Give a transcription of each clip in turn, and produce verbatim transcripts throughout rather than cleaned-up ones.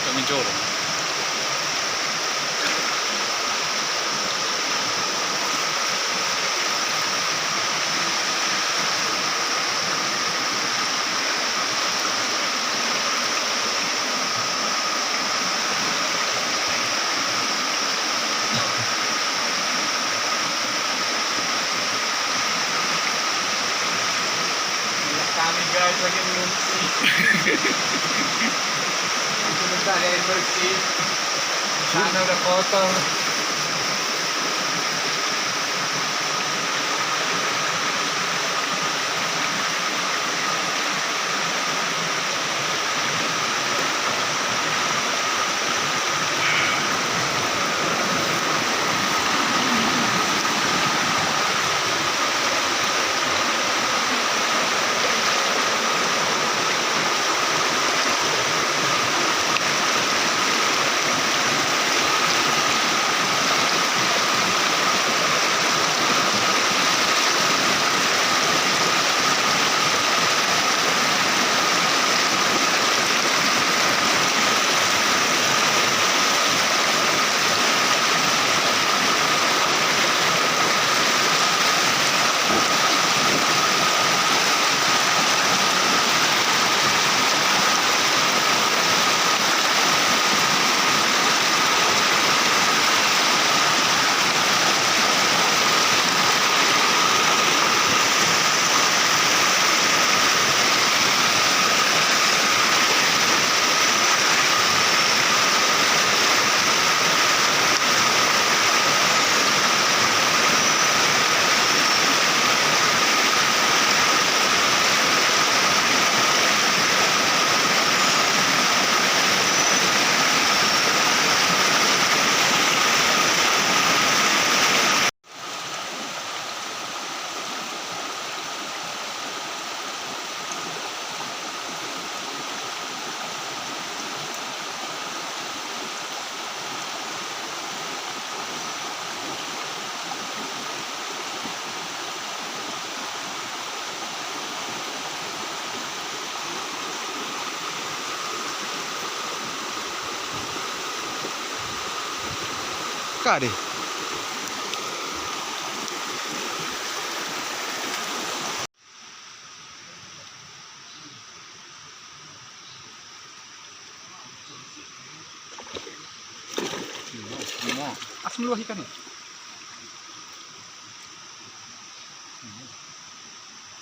Kami jorong. Kami, guys, lagi mengungsi. Sementara air bersih. Sana udah kotor. Kade. Asam luah ikan ni.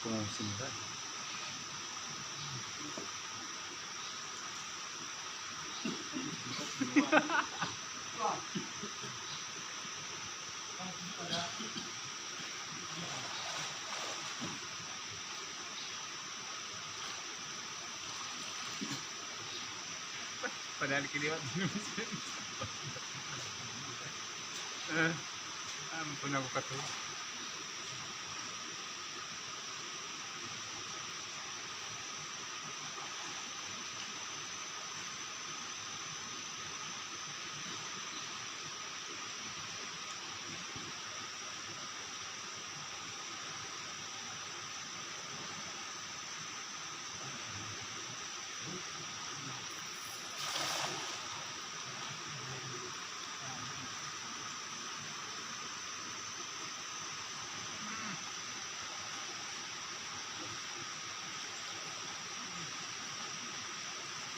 Pengungsi. Padahal keliwat. Eh, ampun aku katu.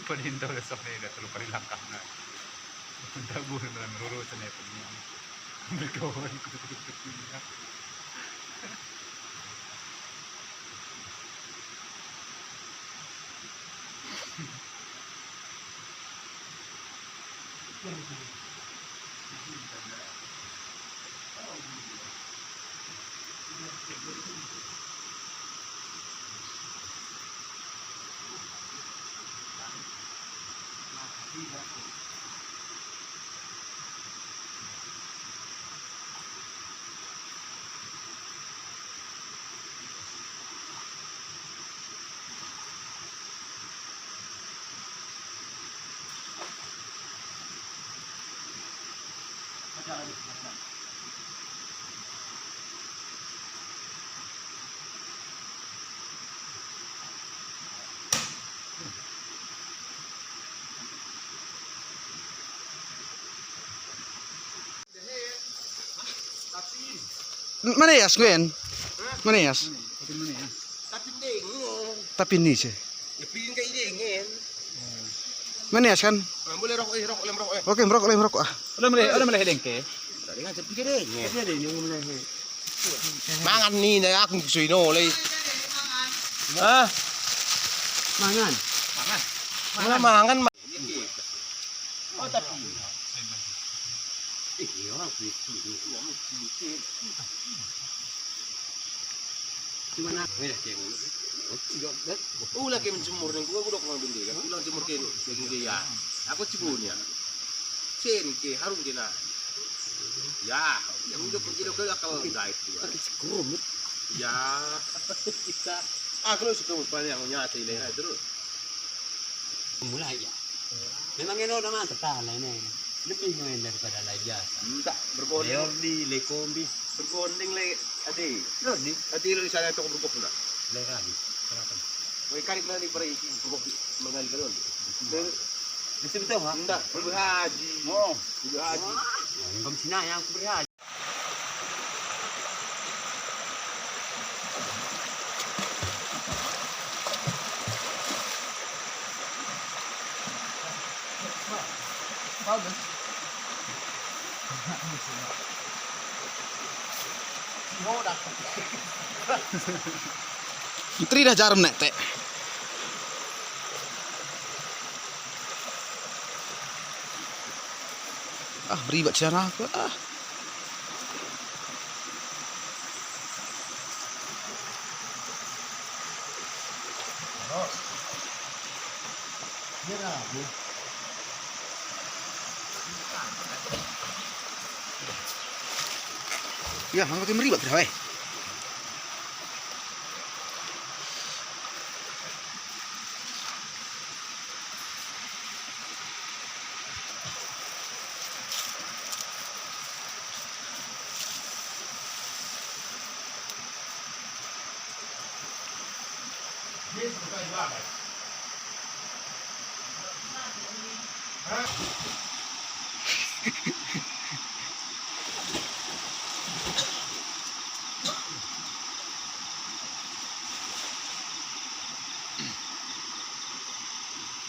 Padinto lesok ne ida telu kali langkahna. Nda buh ne meruru sene peniang. Berkawan kutuk-kutuk peniang. Mana Yas, Gwen? Mana Yas? Tapi ini sih. Mana Yas kan? Oke, merokok, oke, merokok ah. Oke, merokok, oke, merokok dengke. Mangan ni, na aku sui no lei. Ah. Mangan. Mangan. Mangan. Oh, tapi. Cuman aku, oh, lagi menjemur nih, gua udah kurang bende kan, ulang jemur ke, daging ke ya. Aku cibun ya. Sen ke harum ke nah. Ya, yang udah pergi ke akal jahit gua. Pakai sekrumit. Ya. Kita. Aku lo sekrumit paling yang nyata ini terus. Mulai ya. Memang eno nama tertahan lah ini. Lebih main daripada lai biasa. Entah, bergonding. Lei ordi, lei kombi. Bergonding lei ade. Ordi. Ade lo di sana toko bergonding lah. Lei kami. Kenapa? Lei kami kena di pera isi bergonding mengalir kan. Di sini tuh, ha? Entah, berhaji. Oh. Berhaji. Nah, yang kami sini yang aku berhaji. Menteri dah jarum nek, Tek. Ah, meribak celana aku, ah. Ya, angkat meribak dah, weh.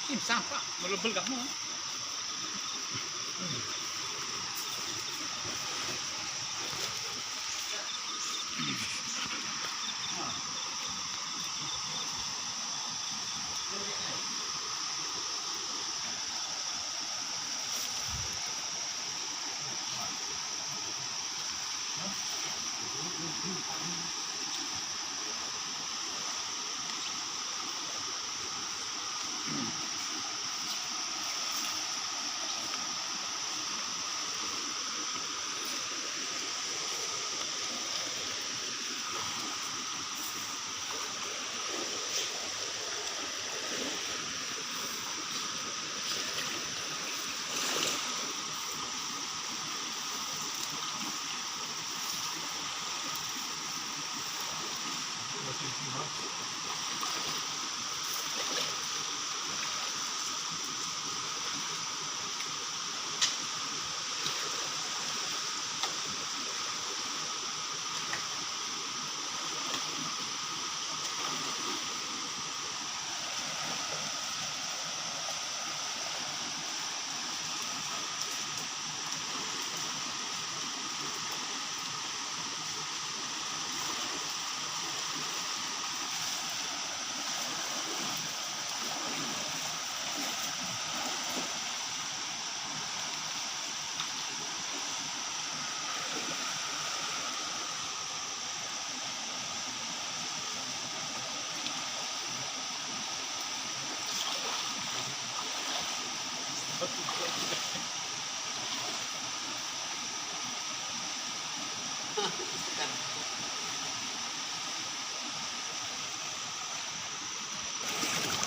Ih, sampah, melebel kamu.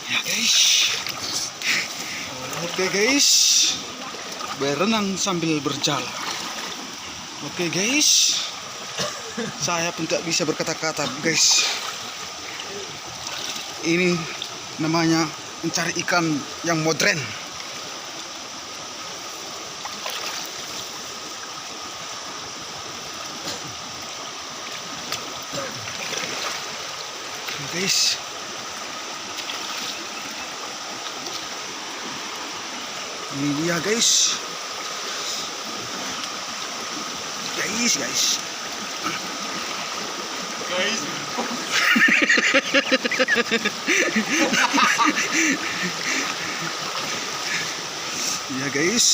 Ya, guys. Oke, guys. Berenang sambil berjalan. Oke, guys. Saya pun tak bisa berkata-kata, guys. Ini namanya mencari ikan yang modern. Guys. Ini dia, guys. Guys, guys. Guys. Ya, guys.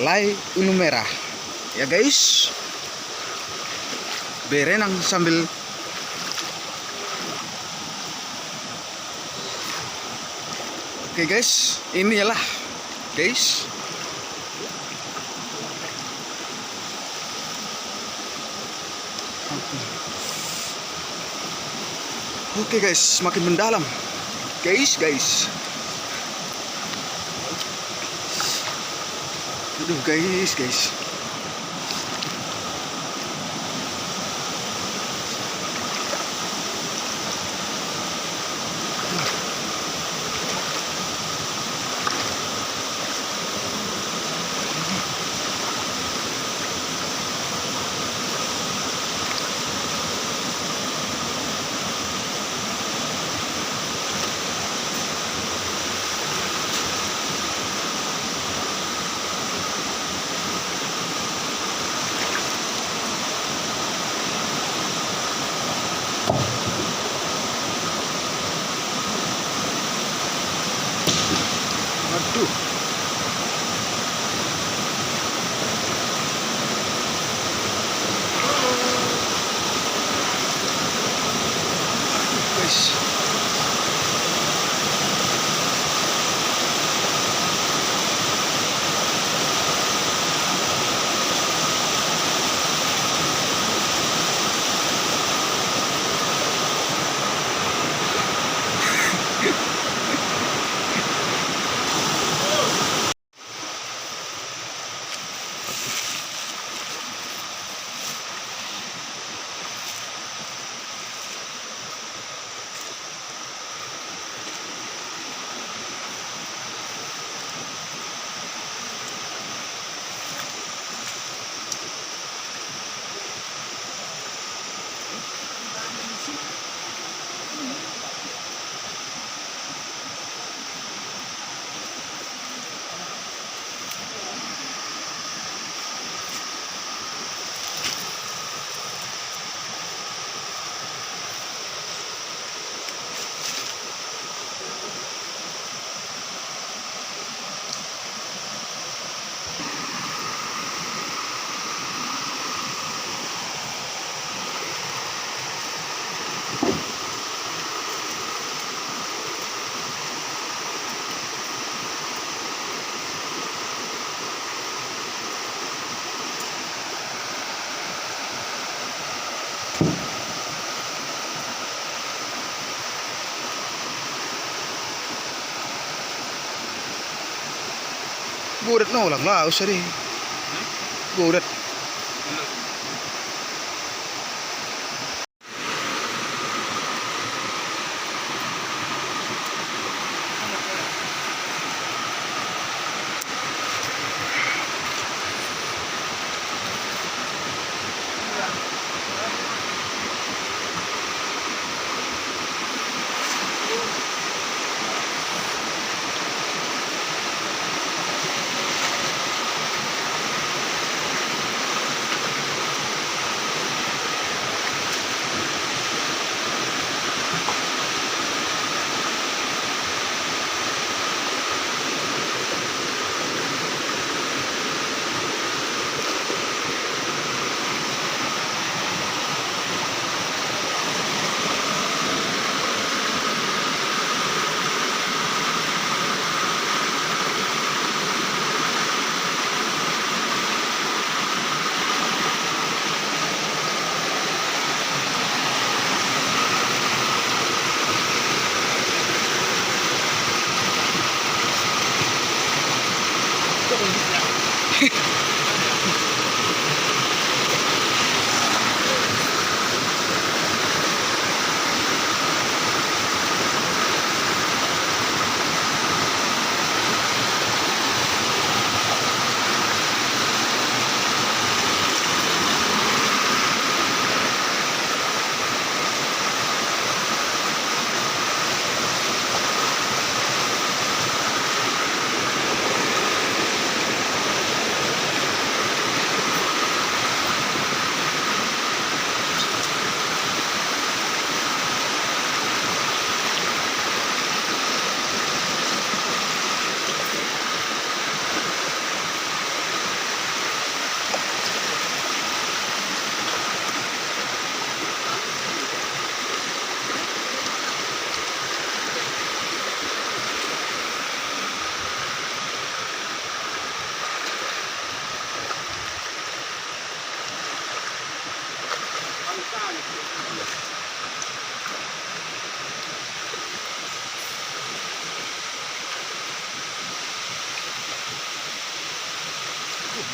Lae unu merah. Ya, guys. Berenang sambil. Oke, guys, ini ialah, guys. Oke, guys, semakin mendalam. Guys, guys. Aduh, guys, guys. Waduh. Guys. Bodat nola ngo laus adi. Bodat.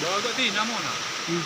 Bagak ti namona. Hmm.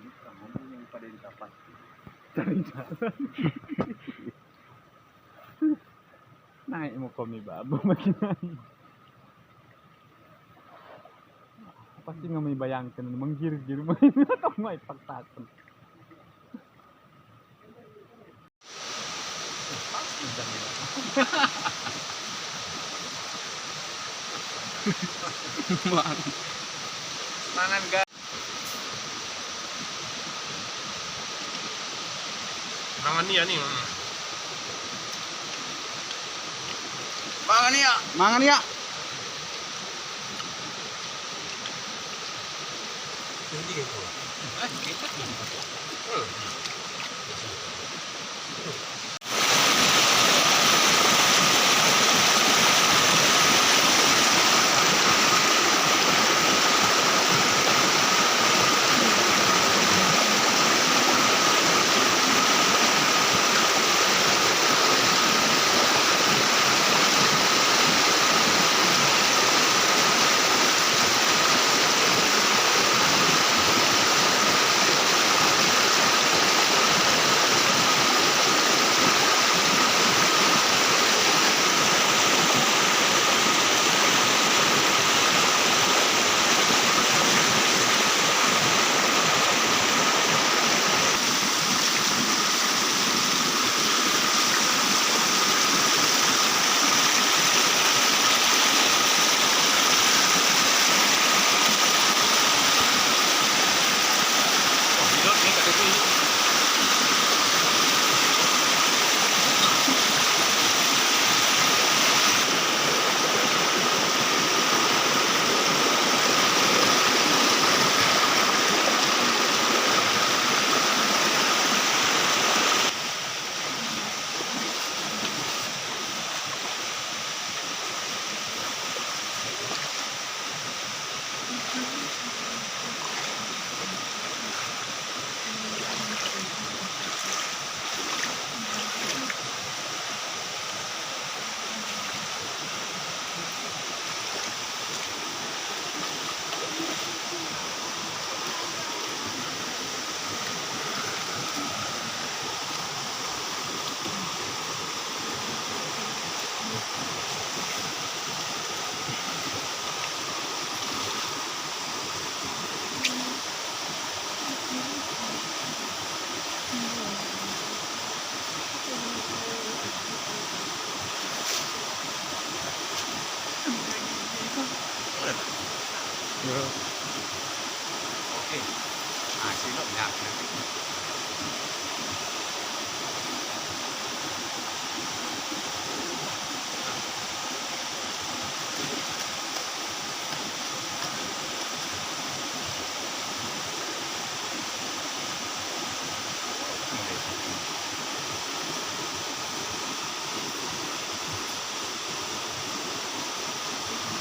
Ini kamu yang pada dapat. Cari jalan. Naik mo kami babo makin. Pasti nggo mi bayangken menggirgir main. Kami paksaken. Mangan, guys. Mangan ia ni. Mangan ia. Mangan ia. Oke. Ah, sino, ya.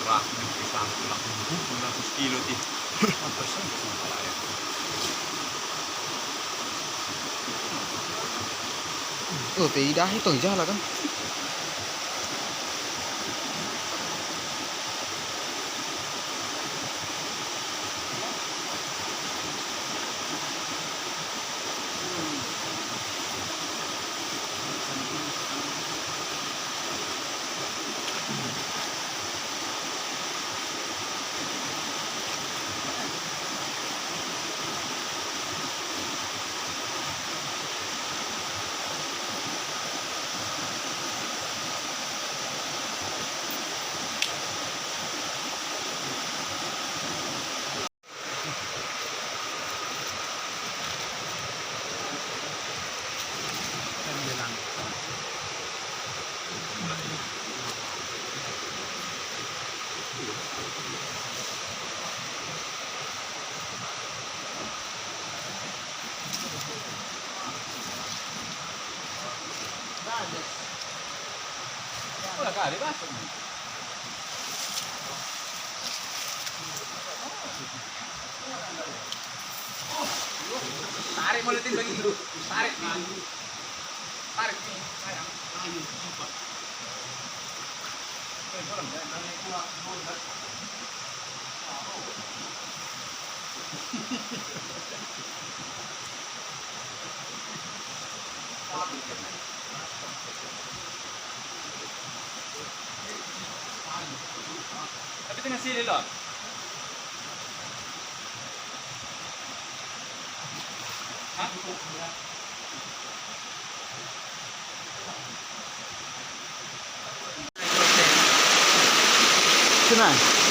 Beras ni pisang tulak lima ratus kilo ti. Apa sen? Oh, pe idahi tong ija lah kan. Tarik mulai tim bagi. Tarik nih, sayang. Tapi tengah sini loh. Hah? Na,